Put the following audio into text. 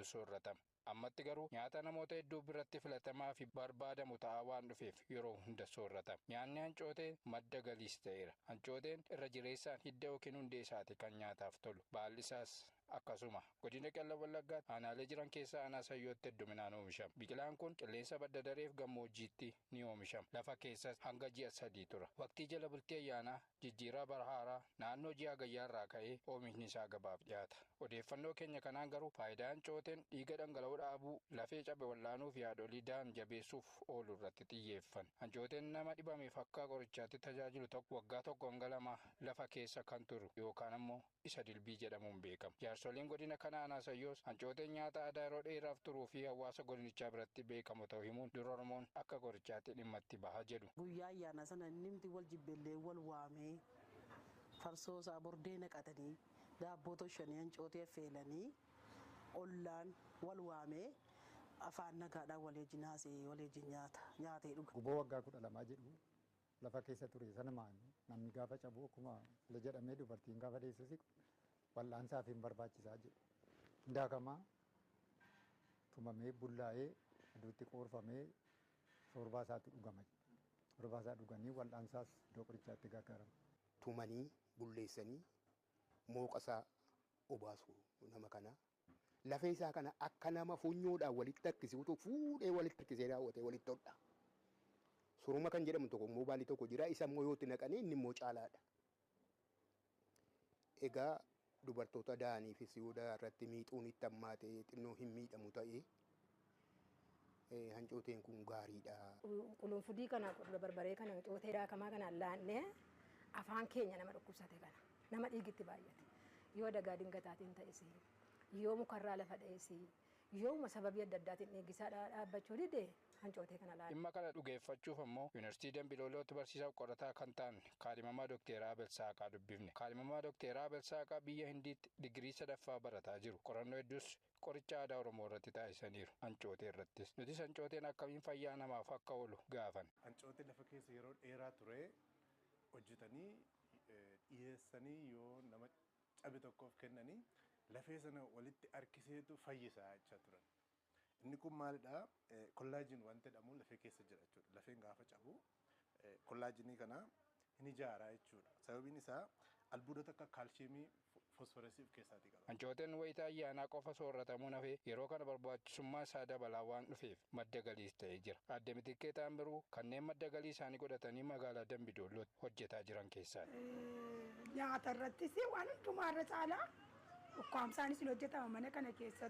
hedduu soorratama. Ammatti garuu nyaata namoota hedduu biratti filatamaa fi barbaadamu ta'aa waan dhufeef yeroo hunda soorratama. Nyaanni hancootee madda galiis ta'eera. Hancooteen irra jireessaan hidda yookiin hundee isaati kan nyaataaf tolu. Baalli isaas akkasuma. Godina Qellem Wallaggaatti aanaalee jiran keessaa aanaa Sayyootti hedduminaan oomishama. Biqilaan kun qilleensa badda dareef gammoojjiitti ni oomishama. Lafa keessas hanga ji'a 3 tura. Waqtii jala bultii ayyaanaa jijjiiraa bara haaraa naannoo ji'a gayyaarraa ka'ee oomishni isaa gabaaf dhiyaata. Odeeffannoo keenya kanaan garuu faayidaa hancooteen dhiiga dhangala'oo dhaabuu, lafee cabe wal'aanuu fi haadholii da'an jabeessuuf oolu irratti xiyyeeffan. Hancooteen nama dhibameef akka qorichaatti tajaajilu tokko waggaa 1 hanga 2 lafa keessa kan turu yookaan ammoo isa dilbii jedhamuun beekama. Jaarsoliin godina kana aanaa Sayyoos hancooteen nyaata aadaa yeroo dheeraaf turuu fi hawaasa godinichaa biratti beekamu ta'uu himuun dur Oromoon akka qorichaatti dhimma itti baha jedhu. Guyyaa ayyaana sana inni wal jibbeellee wal waamee farsoo isaa bordee naqatanii daabboo toshanii hancootee affeelanii ollaan wal waamee afaan nagaadhaan wal wajjin haasa'ee wal wajjin nyaatee dhuga. Guboo waggaa 12 jedhu lafa keessa ture sana namni gaafa cabu akkuma jedhamee dubartiin gaafa deessu wal'aansaaf hin barbaachisaa jedhu. Daakamaa tumamee bullaa'ee aduutti qoorfamee sorbaa isaatti dhugama. Sorbaa isaa dhuganii wal'aansaas iddoo qorichaatti gargaaramu. Tumanii bulleessanii mooqa isaa obaasu nama kana. Lafee isaa kana akka nama funyoodhaan walitti harkisuutu fuudhee walitti harkisee raawwatee walitti hodha. Suruma kan jedhamu tokko immoo baalli tokko jira isa immoo yoo itti naqanii inni immoo caalaadha. Egaa dubartoota da'aniifis yoo da'aa irratti miixuun itti hammaatee xinnoo hin miidhamu ta'ee hancooteen kun gaariidha. Qulunfudii kana barbaree kana hancootee daakamaa kana laannee afaan keenya nama dhukkubsate kana nama dhiigitti baay'ate yoo dagaa dingataatiin ta'es yoo mukarraa lafa dha'es yooma sababii adda addaatiin dhiigisaa dhaabbachuu dide hancootee kana laala. Dhimma kana dhugeeffachuuf ammoo Yuunivarsiitii Dambidollootti barsiisaa qorataa kan ta'an kaadhimamaa Dookter Abel Saaqaa dubbifne. Kaadhimamaa Dookter Abel Saaqaa biyya Hindiitti digirii 3ffaa barataa jiru. Qorannoo hedduus qoricha aadaa Oromoo irratti taasisaniiru. Hancootee irrattis. Nutis hancooteen akkamiin fayyaa namaaf akka oolu gaafan. Hancootee lafa keessa yeroo dheeraa ture hojjetanii dhiyeessanii yoo nama cabe tokkoof kennanii lafee sana walitti harkiseetu fayyisaa jechaa turan. Inni kun maalidhaa? Kollaajin wanta jedhamu lafee keessa jira jechuudha. Lafeen gaafa cabu kollaajinii kana hin ijaaraa jechuudha. Sababiin isaa albuudota akka kaalshiimii fosforasii of keessaatii qaba. Hancooteen wayitaa ayyaanaa qofa soorratamuun hafee yeroo kana barbaachisummaa isaa dabalaa waan dhufeef madda galiis ta'ee jira. Aadde Mitikkee Taambiruu kanneen madda galii isaanii godhatanii magaalaa Dambidollootti hojjetaa jiran keessaati. Nyaata irrattis waan hundumaa irra caalaa ukkaamsaanis hin hojjetama mana kana keessatti.